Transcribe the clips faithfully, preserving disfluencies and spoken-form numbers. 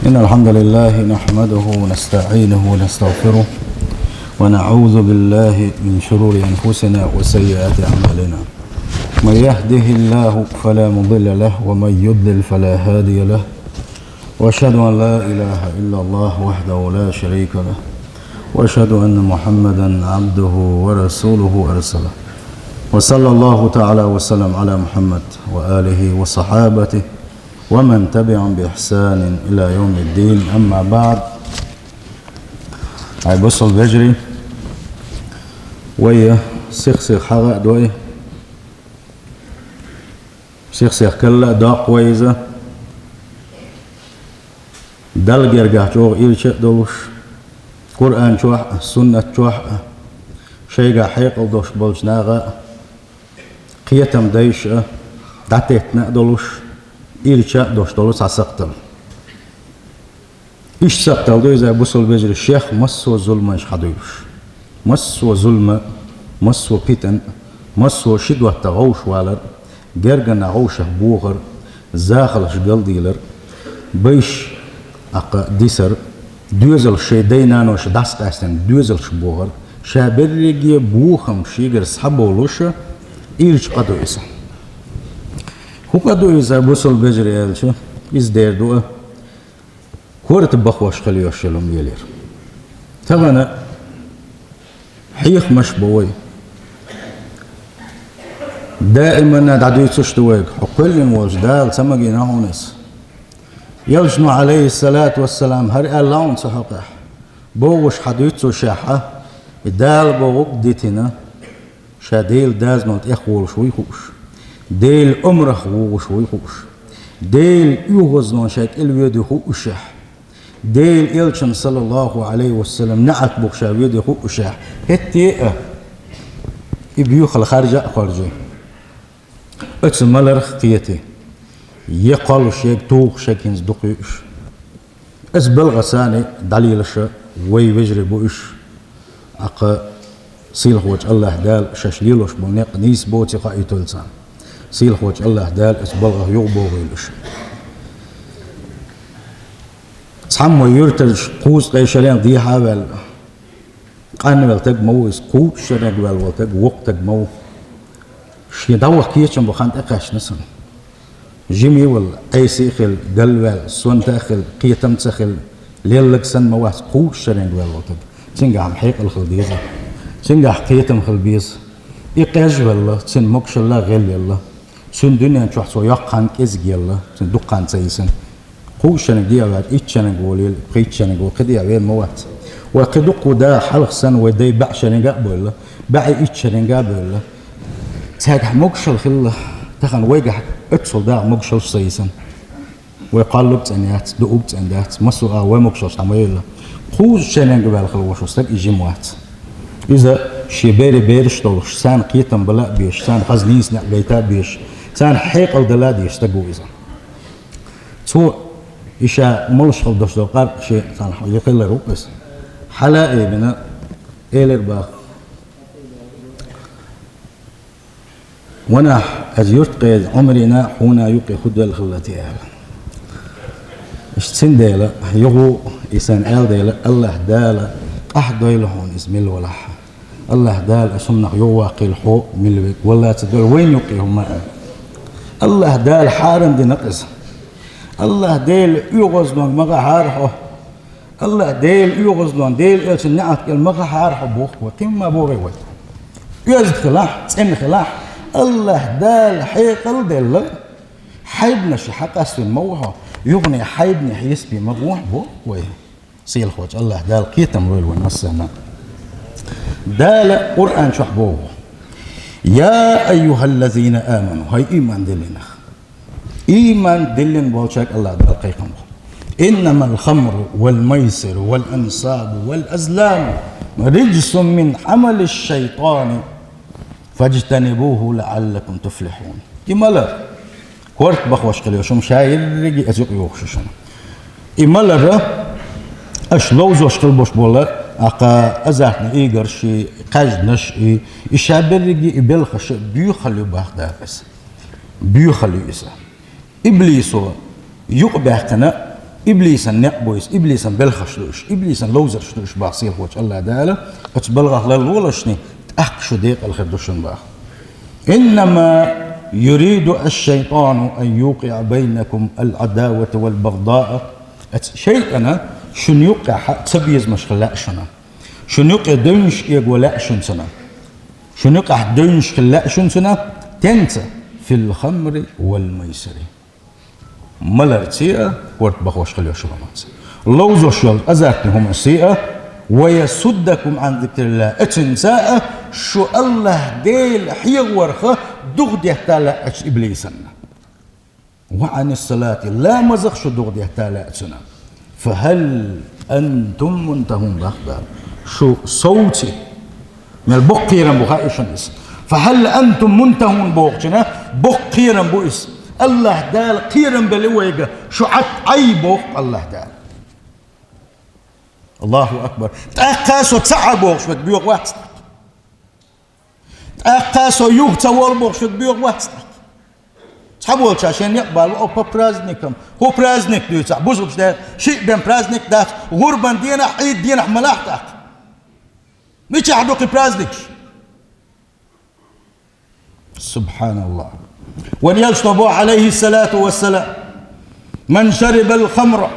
إن الحمد لله نحمده ونستعينه ونستغفره، ونعوذ بالله من شرور أنفسنا وسيئات أعمالنا. من يهده الله فلا مضل له، ومن يضلل فلا هادي له. وأشهد أن لا إله إلا الله وحده لا شريك له، وأشهد أن محمدا عبده ورسوله أرسله. وصلى الله تعالى وسلم على محمد وآله وصحابته ومن تبعهم بإحسان إلى يوم الدين. أما بعد. Ай бусалба вежарий, вай сих-сиха хьагӀ а дой, сих-сиха кхелла а доккху вай иза, Далла гергахь чӀогӀа ирча а долуш, Къуръан чохь а, суннат чохь а, шайгахь хьекъал долуш болчу наха а, кхетам дайша а, дӀатеттина а долуш, ирча а долуш долу цхьа сакхтал. Иштта сакхтал ду иза, бусалба вежарий, шех массо а зуламаш хьадуьйлуш. Массо а зулам, массо а питана, массо а ши дотта гӀовш валар, гергана гӀовшах бохар, захалш галдийлар, байш аккха дисар, доьзалш шайн дай-наноша дӀасакъаьстина доьзалш бохар, ша берриге бохам шегара схьаболуша, ирча къа ду иза. ХӀун къа ду иза, бусалба вежарий, аьлча, иза дер ду а, корта бахош хила йиш йолу хӀума елира. Тахана хьехамаш бо вай. Даиманна дӀадуьйцуш ду вайга, хьо кхоьллина волчу Дала ца магийна хьуна иза. Элчано, Ӏалайхиссалату вассалам, хӀара аьлла хьуна цу хьокъехь, бохуш хьан дуьйцу шехьа, и Дала бохург дитина, ша Делан дазано тӀехволуш вуй хууш, Делан омрах вогӀуш вуй хууш, Делан оьгӀазван ша кӀелвоьдуй хуушехь, Делан элчан, саллаллаху Ӏалайхи ва саллам, неӀалт бухуш ша воьдуй хуушехь, хӀетте а и боьхалла харжа а хоржий, оцу маларх а кхетий, я кхоллуш ерг, тухуш ерг хӀинца дукха ю уьш. Аса балгӀа санна дӀалелаша вай вежарий бу уьш. Аккха сийлахьвочу АллахӀ Дала шаьш лелош болу некъ нийса боций хаийтойла царна. Сийлахьвочу АллахӀ Дала аса балгӀах юхабохийла уьш. Цхьаммо юьртарчу кхузткъе шаренга дехьа а ваьлла, къанвелла таг ма ву иза, кхузткъе шаренга ваьлла волу таг воккха таг ма ву. Шен дӀаваха кечам бо хан тӀекхаьчна сан. Жима а валла, Ӏеса а хилла, галваьлла, сонта а хилла, кхетам ца хилла, леллаг санна ма вац кхузткъе шаренга ваьлла волу таг. Цуьнгахь-м хьекъал хила деза. Цуьнгахь кхетам хила беза. И къежвелла, цуьнан могушалла гӀелъелла. Цуьнан дуьнен чохь цо йоккха хан кӀезиг елла, цуьнан дукха хан ца йисина. Кхузткъе шаренга дехьа ваьлча, итт шаренга волийла, пхийтта шаренга волу, кхин дехьа вер ма вац. Вай кхин дуккха а даха хьалха санна, вай дай баьӀ шаренга а бевлла, баьӀе итт шаренга а бевлла. Цаьргахь могушалла хилла, тахана вайгахь оццул даха могушаллаш ца йисина. Вай кхоллург цӀена яц, дуург цӀена дац, массо а вай могушаллаш хьан ма елла. Кхузткъе шаренга ваьлла хилла волуш стаг и жима вац. Иза шен берийн бераш долуш, царна кхетам бала а безаш, царна хаза нийса некъ гайта а безаш, царна хьекъал дала а дезаш стаг ву иза. Цо и ша молуш хила долуш долу къаркъа шен царна хьалха хилар ву иза. Хьала а эбина, элира боху: «Ванах, аса юьртахь кхеза Ӏумарина хьуна юккъе хӀун дойла хилла те?» – аьлла. Иштта цундела, юха и сан аьлла дела, АллахӀ Дала къахьдойла хьуна иза мила валахь. АллахӀ Дала аса хӀуманах юхаваккхийла хьо мила верг, валла ца дойла вайна юккъе хӀума а. АллахӀ Дала хьарам дина иза. АллахӀ Делан оьгӀазванга ма гӀахьара хьо. АллахӀ Делан оьгӀазван, Делан элчан неӀалт кӀел ма гӀахьара хьо боху вай. Кхин ма боху вай. Оьзда хилахь, цӀена хилахь, АллахӀ Дала хьекъал а делла, хьайбанаш хьакъастийна ма ву хьо, юхане хьайбане хьесапе ма гӀо хьо боху вай. Сийлахьвочу АллахӀ Дала кхетам лойла вайн массарна. Дала Къуръан чохь боху: «Я айюхаллазина аману», хӀай ийман диллинарш. Ийман диллина болчаьрга АллахӀ Дала кхайкхам бо: «Иннамал хамру вал майсиру вал ансабу вал азламу риджсун мин Ӏамали шайтани, фаджтанибуху лаӀаллакум туфлихьун». И малар, корта бахош хила йолуш хӀума ша ерриге а иза юкъа йохуш ю шуна. И малар, аша ловзош хила болуш болу, аккха азартни играш и, кхаьжнаш и, и ша берриге и белхаш а боьхалла ю боху Дала иза. Боьхалла ю иза. Иблисо юкъабаьккхина, Иблисан некъ бу иза, иблисан белхаш ду уж, иблисан ловзарш ду уж, бах сийлахьволчу АллахӀ Дала, оцу балхах ларлолаш шуна, тӀаккха шу декъала хир ду шуна, бах. «إنما يريد الشيطان أن يوقع بينكم العداوة والبغضاء». Оцу шайтӀана шуна юккъехь ца безамаш хила лаьа шуна. Шуна юккъе девнаш эго лаьа шуна цунна. Шуна юккъехь девнаш хила лаьа шуна цунна, тенца, «في الخمر والميسر». Маларций а, корта бахош хила йолуш хӀуманца. Ловзош йолу азартни хӀуманций а, «ويصدكم عن ذكر الله». Оцунца а шу АллахӀ Дела хьехорах духадетта лаьа оцу иблисана. «وعن الصلاة», ламазах шу духадетта лаьа цунна. «فهل أنتم منتهون», бах Дала. Шу совций? Мел боккха кхерам бу хаьа шуна иза. «فهل أنتم منتهون» бохучунна боккха кхерам бу иза. АллахӀ Дала кхерам белли вайга, шу Ӏад Ӏай боху АллахӀ Дала. АллахӀу акбар! ТӀаккха со ца Ӏа бохуш верг боьха вац тӀаккха. ТӀаккха со юха ца волу бохуш верг боьха вац тӀаккха. Цхьаболчара шен некъ бала вао по праздникам. ХӀун праздник дуьйцу ахь? Бусулбачу де шиъ бен праздник дац, гӀурбан дийнахь, Ӏийд дийнахь ма лахь тӀаккха. Мичахь ду кхин праздникаш? СубхьаналлахӀ. Вайн элчано боху, Ӏалайхиссалату вассалам: «من شرب الخمر»,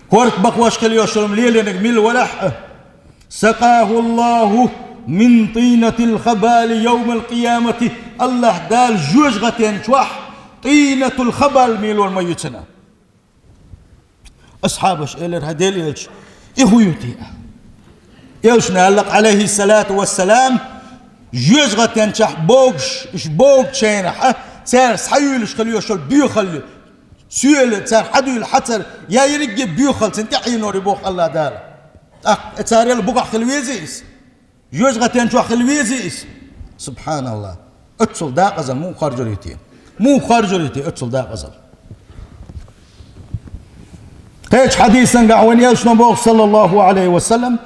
корта бахош хила йолуш йолу хӀума лелийнарг мила валахь а, «سقاه الله من طينة الخبال يوم القيامة», АллахӀ Дала жоьжахатен чохь тӀийнатул хабал мелор ма ю цунна. Асхьабаша элира: «ХӀай Делан элча, и хӀун ю те?» Элчано аьлла, Ӏалайхиссалату вассалам: «Жоьжахатен чохь богуш, уьш богучу хенахь а, цара схьаюьйлуш хила йолуш йолу боьхалла ю. Соьла цара схьадуьйла хьацар, я ерриге боьхалла цунна тӀе Ӏийнор ю», боху АллахӀ Дала. ТӀаккха цара аьлла: «Бугахь хила везий иза? Жоьжахатен чохь хила везий иза?» СубхьаналлахӀ! Оццул декъазалла муха харжур ю те? Муха харжур ю те оццул декъазалла? Кхечу хьадисан тӀехь вайн элчано боху, саллаллахӀу Ӏалайхи ва саллам: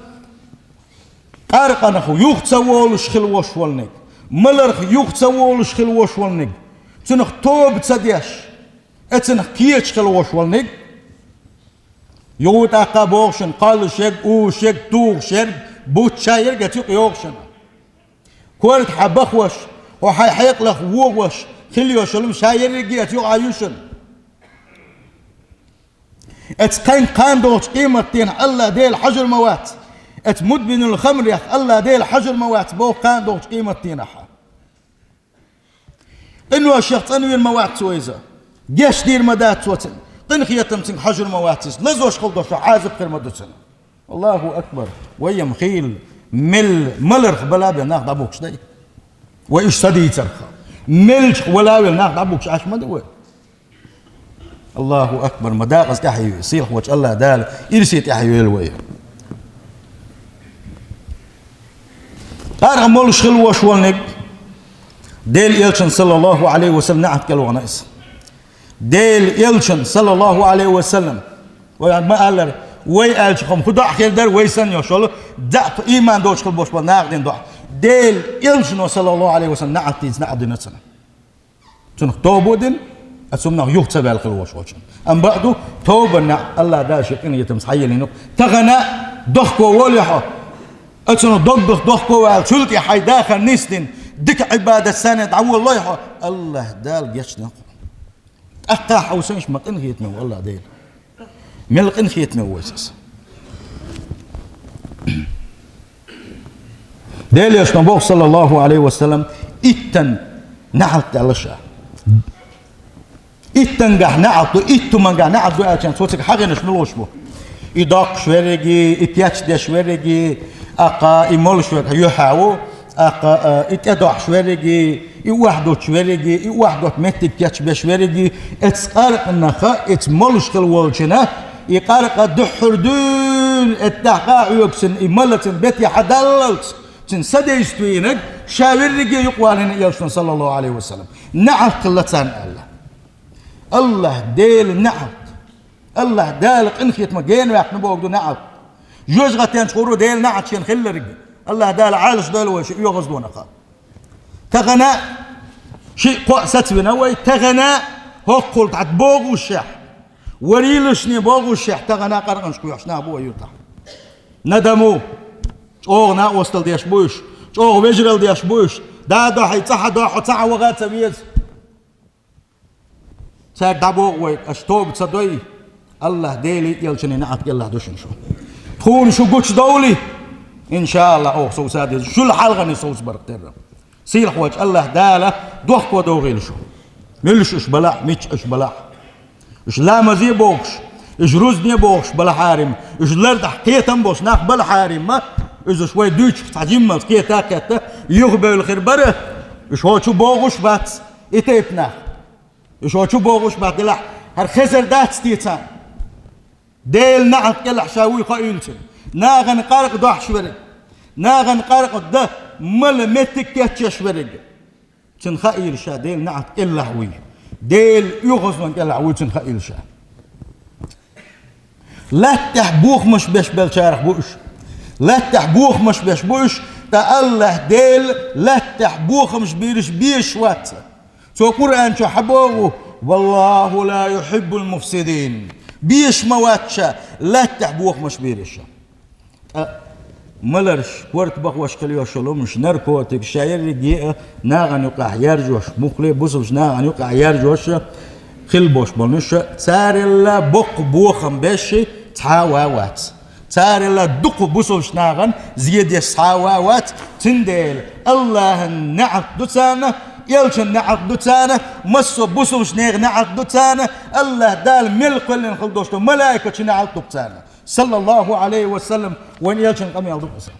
«Къаркъанах юха ца волуш хила волуш волниг, маларх юха ца волуш хила волуш волниг, цунах тоба ца деш, оцунах кечаш хила волуш волниг». Юха тӀаккха боху шуна: «Кхоллуш ерг, узуш ерг, тухуш ерг, буттуш ерг оцу юкъа йогӀу шуна. Корта хьан бахош, хьо хьайн хьекъалах вогӀуш хила йолуш йолу хӀума ша ерриге оцу юкъахь ю шуна. Оцу кхаьнга кхана долчу къематдийнахь АллахӀ Дела хьажар ма вац. Оцу мудминул хамрех АллахӀ Дела хьажар ма вац», боху, «кхана долчу къематдийнахь. Къиношех цӀанвийр ма вац цо иза. Гечдийр ма дац цо цунна. Къинхетам цуьнга хьажар ма вац иза. Лазош хила долуш Ӏазап хир ма ду цунна». АллахӀу акбар! Вай-м хийла, мел маларх вала а бен нах дӀабохкуш дай? Вай уьш ца дийцарх, мелчах вала а велла нах дӀабохкуш Ӏаш ма ду вай? АллахӀу акбар! Ма декъаза тӀаьхье ю, сийлахь волчу АллахӀ Дала ирсе тӀаьхье йойла вай. Къаркъа молуш хила волуш волниг, Делан элчанан, саллаллахӀу Ӏалайхи ва саллам, неӀалт кӀел вахана иза. Делан элчанан, саллаллахӀу Ӏалайхи ва саллам, вай ма аллара, вай аьлча хӀума хӀун доӀа хир дара, вай санна йолуш йолу, дӀа а ийман доцуш хила болуш болу нахе дина доӀа. Делан элчано, саллаллахӀу Ӏалайхи ва саллам, неӀалт дийца, неӀалт дина цунна. Цунах тоба а дина, оцу хӀуманах юха ца ваьлла хила волуш волчунна. Амма бакъду, тобанна АллахӀ Дала шен къинхетамца хьайиллина ю. Тахана дохко волий хьо? Оцунах доггах дохко ваьлла, цул тӀе хьайн дахар нисдина, дика Ӏибадат санна дӀаволалой хьо? АллахӀ Дала гечдина хьо. ТӀаккха хьо санна ма къинхетаме ву АллахӀ Дела. Мел къинхетаме ву вайца иза. Делан элчано боху, саллаллахӀу Ӏалайхи ва саллам, иттан неӀалт даьлла ша. Иттангахь неӀалт ду, итт хӀумангахь неӀалт ду аьлча, цо цига хьахийнарш муьлш бу? И доккхуш верриге, и кечдеш верриге, тӀаккха и молуш верг юьхьа ву, тӀаккха, а, и тӀедоӀуш верриге, и охьадуттуш верриге, и охьадотту меттиг кечбеш верриге, оцу къаркъанаха, оцу молуш хила волчунна, и къаркъа дуьххьара дуьйна, оцу тӀехь къа а хьоьгуш цунна, и мала цуьнан бете хьадаллалц, цуьнан садействийнарг ша верриге юкъавалийна элчано, саллаллахӀу Ӏалайхи ва саллам. НеӀалт хилла царна аьлла. АллахӀ Делан неӀалт. АллахӀ Дала къинхетаме гена ваьккхина бохург ду неӀалт. Жоьжахатен чу гӀур ву Делан неӀалт шена хилларг. АллахӀ Дала Ӏалашдойла вай шен оьгӀаздонах. Тахана шиъ-кхоъ сацвина вай, тахана хӀоккхул тӀе богӀушехь, Варийлашне богӀушехь тахана къаркъанаш кхоьхьуш нах бу вай юртахь. Надамо, чӀогӀа накъостал деш бу уьш, чӀогӀа вежарал деш бу уьш, да дохьий, цӀа хьа дохьо, цӀа хьа ваха а ца веза. Цаьрга дӀабоху вай, аша тоба ца дой, АллахӀ Делий, элчанний неӀалт кӀелахь ду шуна шу. Тхуна шу гучудовлий, иншааллахӀ, оха совца деза, шул хьалхане совцабарх терра. Сийлахь волчу АллахӀ Дала дохко дохийла шу. Муьлш уьш балахь, мичча уьш балахь. Уьш ламазе а бохуш, уьш рузне а бохуш балахьарий-м, уьш лардахь кхетам болуш нах балахьарий-м, иза уьш вай дуьйцуш цхьа жиммалц кхета а кхетта, юхабевлла хир бара, уьш хьо чу бохуш бац, и тайпа нах. Уьш хьо чу бохуш бац, делахь, хӀара хезар дац те царна? Делан неӀалт кӀелахь ша вуй хаийла цуьнан. Нахана къаркъа дохьуш верг, нахана къаркъа дан мала меттиг кечъеш верг. Цуьнан хаийла ша Делан неӀалт кӀелахь вуй. Делан оьгӀазлон кӀелахь вуй цуьнан хаийла ша. Латтахь бохамаш беш беллачарах бу уьш. Латтахь бохамаш беш бу уьш, ткъа АллахӀ Дела латтахь бохамаш бийраш безаш вац. Цо Къуръан чохь хьан боху: «Валлаху ла юхиббул муфсидин». Безаш ма вац ша, латтахь бохамаш бийраш. Ткъа маларш, корта бахош хила йолуш йолу хӀуманаш, наркотикаш, ша ерриге а нахана юкъахь яржош, муххале а бусалба нахана юкъахь яржош хила болуш болу уьш, царалла боккха бохам беш цхьа а ван вац. Царалла дукха бусалба нахана зен деш цхьа а ван вац, цундела АллахӀан неӀалт ду царна, элчан неӀалт ду царна, массо а бусалба нехан неӀалт ду царна, АллахӀ Дала мел кхоьллина хила долуш долу малайкачийн неӀалт ду царна. Саллаллаху Ӏалайхи ва саллам, вайн элчан къамел ду иза.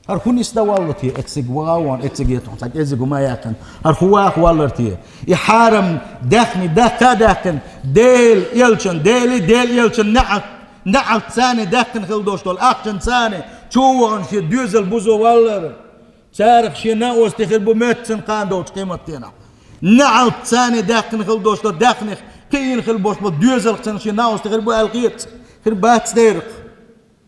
ХӀара хӀун нисдан валла те, эцциг ваха а вон, эцциге тхуна цхьа кӀезиг хӀума а яьккхина, хӀара хӀун ваха валлара те? И хьарам даьхни даккха а даьккхина, Делан элчан, Делий, Делан элчан неӀалт, неӀалт царна даьккхина хила долуш долу ахчан царна чу а вахана шен доьзал бузо валлара. Царах шен накъостий хир бу моьтту цунна кхана долчу къематдийнахь. НеӀалт царна даьккхина хила долуш долу даьхних кхиийна хила болуш болу доьзалх царна шен накъостий хир бу аьлла хета, хир бац дерах.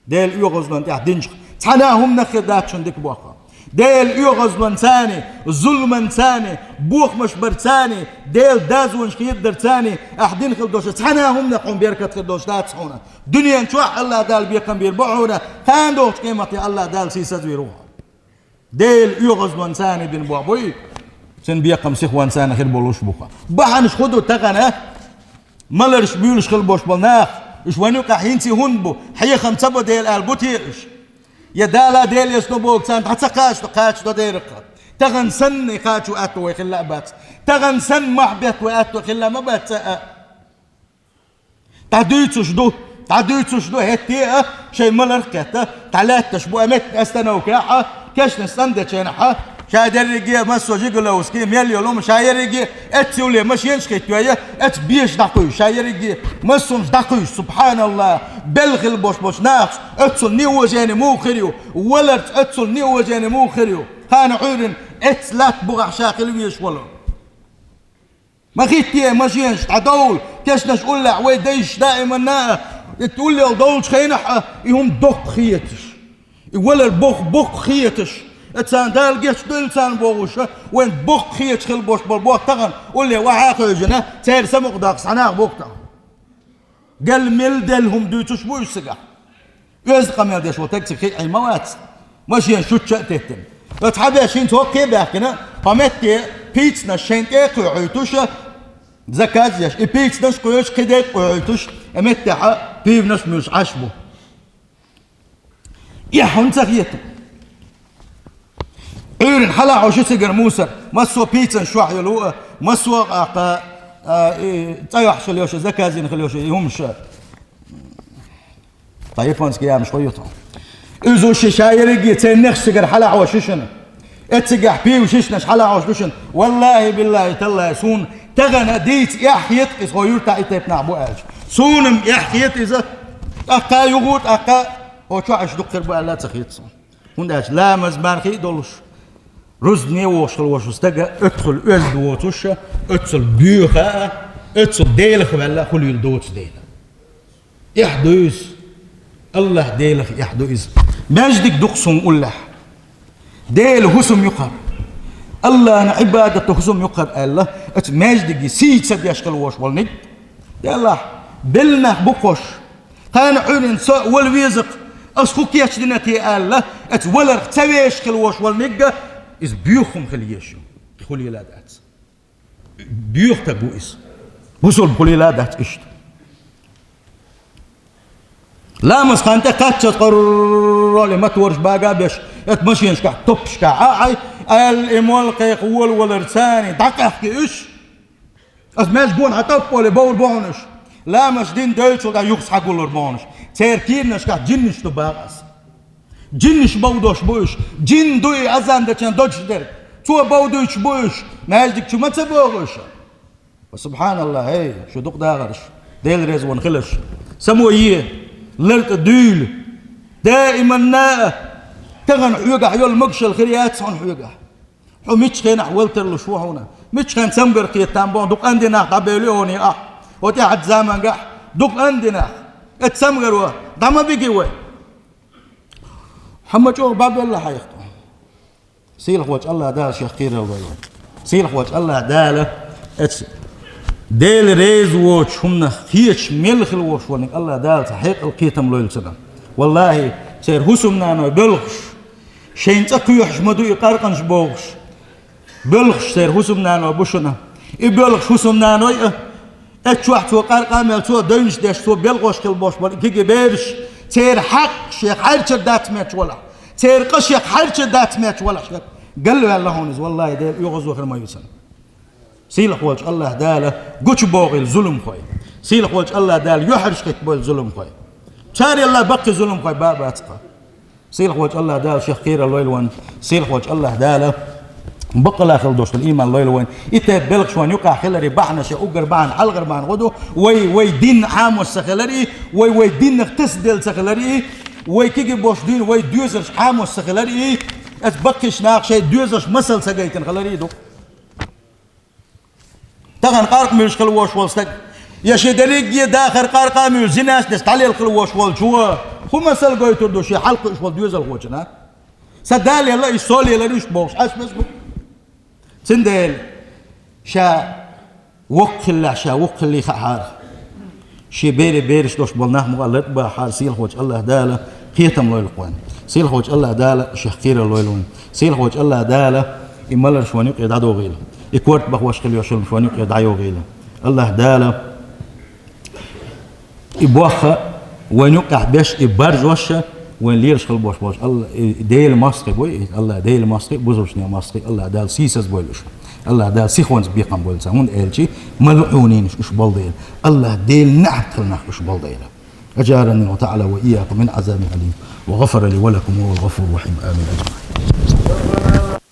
Делан оьгӀазлон тӀехь динчух цхьана а хӀуманах хир дац шуна дика боху. Делан оьгӀазлон царна, зуламан царна, бохамаш бар царна, Делан дозанаш хедар царна, ахь дина хила долуш цхьана а хӀуманах хьуна беркат хир долуш дац хьуна. Дуьнен чохь АллахӀ Дала бекхам бийр бу хьуна, кхана долчу къематехь АллахӀ Дала сийсазвийр ву хьуна. Делан оьгӀазлон царна бина боху буй, цуьнан бекхам сихван царна хир болуш бу-кх. Бахьанаш хӀун ду тахана? Маларш буьйлуш хила болуш болу нах, уьш вайн юкъахь хӀинца а хӀунда бу, хьехам ца бо дела аьлла бу те уьш? Я Дала Дела эцна боху царна дӀа ца кхачадо, кхачадо дерриг-кх. Тахана санна и кхачо аьтто вай хилла а бац. Тахана санна мохь бетта вай аьтто хилла ма бац цкъа а. ДӀадуьйцуш ду, дӀадуьйцуш ду, хӀетте а шайн маларх а кхетта, дӀалаьтташ бу а меттан остановкехь а, кешнаш цӀандечу хенахь а, ша дерриге а массо а жиголовский, мел йолу хӀума, ша ерриге а эццул машенаш хӀиттайой, эццу беша дӀакхуьйсуш, ша ерриге а массо а хӀумаш дӀакхуьйсуш, субханаллахӀ, белла хила болуш болчу нахаца, оццул неуважение муха хир ю, валарца оццул неуважение муха хир ю, кхана Ӏуьйранна эццу латта бухахь ша хила везаш волу. Ма хӀитте машенаш дӀадовла, кешнаш уллехь вай дайша даиманна а, и уллел долчу хенахь а, и хӀума доккха хеташ. И валар боккха, боккха хеташ. И царна Дала гечдойла царна бохуш, вайн боккха хеташ хила болуш болу боху тахана, улле вахьа а хевшина, церан самукъадаккха цхьа нах боху тахана. Гел мел делла хӀума дуьйцуш бу уьш цигахь. Оьзда къамел деш волу стаг цига хиъна ма вац. Машен шучча а теттина. Оцу хьан беш хӀинца хӀокхе а баьхкина, хьо метте пиццанаш шайн тӀе а кхоьхьуьйтуш, заказ еш, и пиццанаш кхоьхьуш, кхидерг кхоьхьуьйтуш, и меттехь а пивнаш а муьлш Ӏаш бу. Эхь хӀунда ца хета? Ӏуьйрана хьала а хьо шу цигара мусор, массо а пиццанаш чохь йолу а, массо а къаккха, а, и, цӀа йохьуш хила йоша, заказина хила йоша, и хӀумаш. Ткъа японский ямаш хӀун ю тхо? Иза ши ша ерриге церан нехаш цигара хьала а хьо шу шуна. Эццигахь пиво шишнаш хьала а хьо шу шуна. Валлахи, биллахи, таллахи, суна тахана дийца эхь хета иза хьо юртахь и тайпа нах бу аьлча. Суна-м эхь хета иза. ТӀаккха юха, тӀаккха хьо чохь аш дукха хир бу аьлла а ца хета суна. ХӀунда аьлча ламаз мархи а долуш, рузбане а вогӀуш хила волуш стага оццул оьзда воцуш, оццул боьха а, оццул Делах ваьлла а хуьлийла доцу дела. Эхь ду иза. АллахӀ Делах эхь ду иза. Маьждиг ду-кх суна уллехь. Делан хӀусам ю-кх хӀара. АллахӀна Ӏибадат дан хӀусам ю-кх хӀара аьлла, оцу маьждиге сий ца деш хила волуш волниг. Делахь, Белла нах бу-кх уж. Тхона Ӏуьйранна со а вала веза-кх, ас хӀун кечдина те аьлла, оцу валарх ца везаш хила волуш волу мегаш, иза боьха хӀума хила езаш ю. Хуьлийла дац. Боьха стаг ву иза. Бусалба хуьлийла дац иштта. Ламаз хан тӀе кхаччалц къорроле мотораш бага а беш, оцу машинашкахь, топпашкахь а Ӏай, аьлла, и молла кхайкха волаваларца дӀакъаьхки уьш. Ас маьждиг гонахь тӀоппале бовр бу хьуна уьш. Ламаз дина девллачул тӀаьхьа юха схьагуллур бу хьуна уьш. Церан кийранашкахь джиннаш ду баха ас. Джиннаш бовдош бу уьш. Джин ду и азан дечун догуш дерг. Цо бовдуьйтуш бу уьш. Маьждиг чу ма ца богӀу уьш. Ва субханаллахӀ, хӀей, шу дукха дахарш. Делан реза ван хиларш. Само е, лар тӀе дуьйла. Даиман а тахана хьоьгахь йолу могушалла хир яц хьуна хьоьгахь. Хьо миччу хенахь вала тарлуш ву хьуна? Миччу хенахь цамгар кхетам боху, дукха къанди нах дӀабевли оне ахь? ХӀо тӀаьхьа замангахь дукха къанди нах. Эцу цамгаро дӀа ма биги вай. Хьан ма чӀогӀа бӀабелла хьайх тхо. Сийлахь волчу АллахӀ Дала шех кхерар лойла вайн. Сийлахь волчу АллахӀ Дала эцу Делан реза воцучу хӀуманах кхеташ мел хила волуш волниг АллахӀ Дала цхьа хьекъал кхетам лойла цунна. ВаллахӀи, церан хӀусамнаной боьлхуш, шайна цӀа кхоьхьуш ма ду и къаркъанаш бохуш, боьлхуш церан хӀусамнаной бу шуна. И боьлхуш хӀусамнаной а, эцу чохь цо къаркъа а мел, цо девнаш деш, цо белхош хила болуш болу и кегий бераш, церан хьакъ шех хьаьрчар дац моьттуш валахь, церан къа шех хьаьрчар дац моьттуш валахь, шех галваьлла хьуна иза, валлахӀи, Дела оьгӀазло хир ма ю цунна. Сийлахь волчу АллахӀ Дала гучубохийла зуламхой. Сийлахь волчу АллахӀ Дала юьхьӀаьржа хӀиттабойла зуламхой. Царел а баккхий зуламхой бан а бац-кха. Сийлахь волчу АллахӀ Дала шех кхерар лойла вайн. Сийлахь волчу АллахӀ Дала баккъала хила долуш долу ийман лойла вайн. И тайпа белхаш вайн юкъахь хиларе бахьана шен уггар бахьана, хьалхара бахьана гӀо ду, вай, вай дин Ӏамош ца хилар и, вай, вай динах тасаделла ца хилар и, вай кегий болуш дуьйна вай доьзалш Ӏамош ца хилар и, эцу баккхийчу наха шайн доьзалш масал ца гайтина хилар и ду. Тахана къаркъа муьйлуш хила волуш волу стаг, я шен дерриге а дахар къаркъа а муьйлуш, зинаш деш дӀалелла хила волуш волчо, хӀун масал гойтур ду шен хьалакхуьуш волу доьзалхочунна? Сан да лелла, и со лелара иштта бохуш, хьаьшмаш бу. Цундела ша воккха хиллехь, ша воккха хиллий хаахьара. Шен бере бераш долуш болу нах мукъа латӀа бахьара, сийлахь волчу АллахӀ Дала кхетам лойла вайн. Сийлахь волчу АллахӀ Дала шех кхерар лойла вайн. Сийлахь волчу АллахӀ Дала и маларш вайн юкъе дӀадохийла. И корта бахош хила йолуш хӀуманаш вайн юкъе дӀайохийла. АллахӀ Дала и бохха вайн юкъахь беш, и баржош а вайн лелаш хила болуш болуш. Алла, и Делан мостагӀий бу, и АллахӀ Делан мостагӀий, бусалбачу нехан мостагӀий, АллахӀ Дала сийсаз бойла уьш. АллахӀ Дала сихонца бекхам бойла царна, хӀунда аьлча малъунин уьш, уьш болу дела. АллахӀ Делан наӀарт хила нах уьш болу дела. أجارني الله تعالى وإياكم من عذاب أليم، وغفر لي ولكم وهو الغفور الرحيم. آمين أجمعين.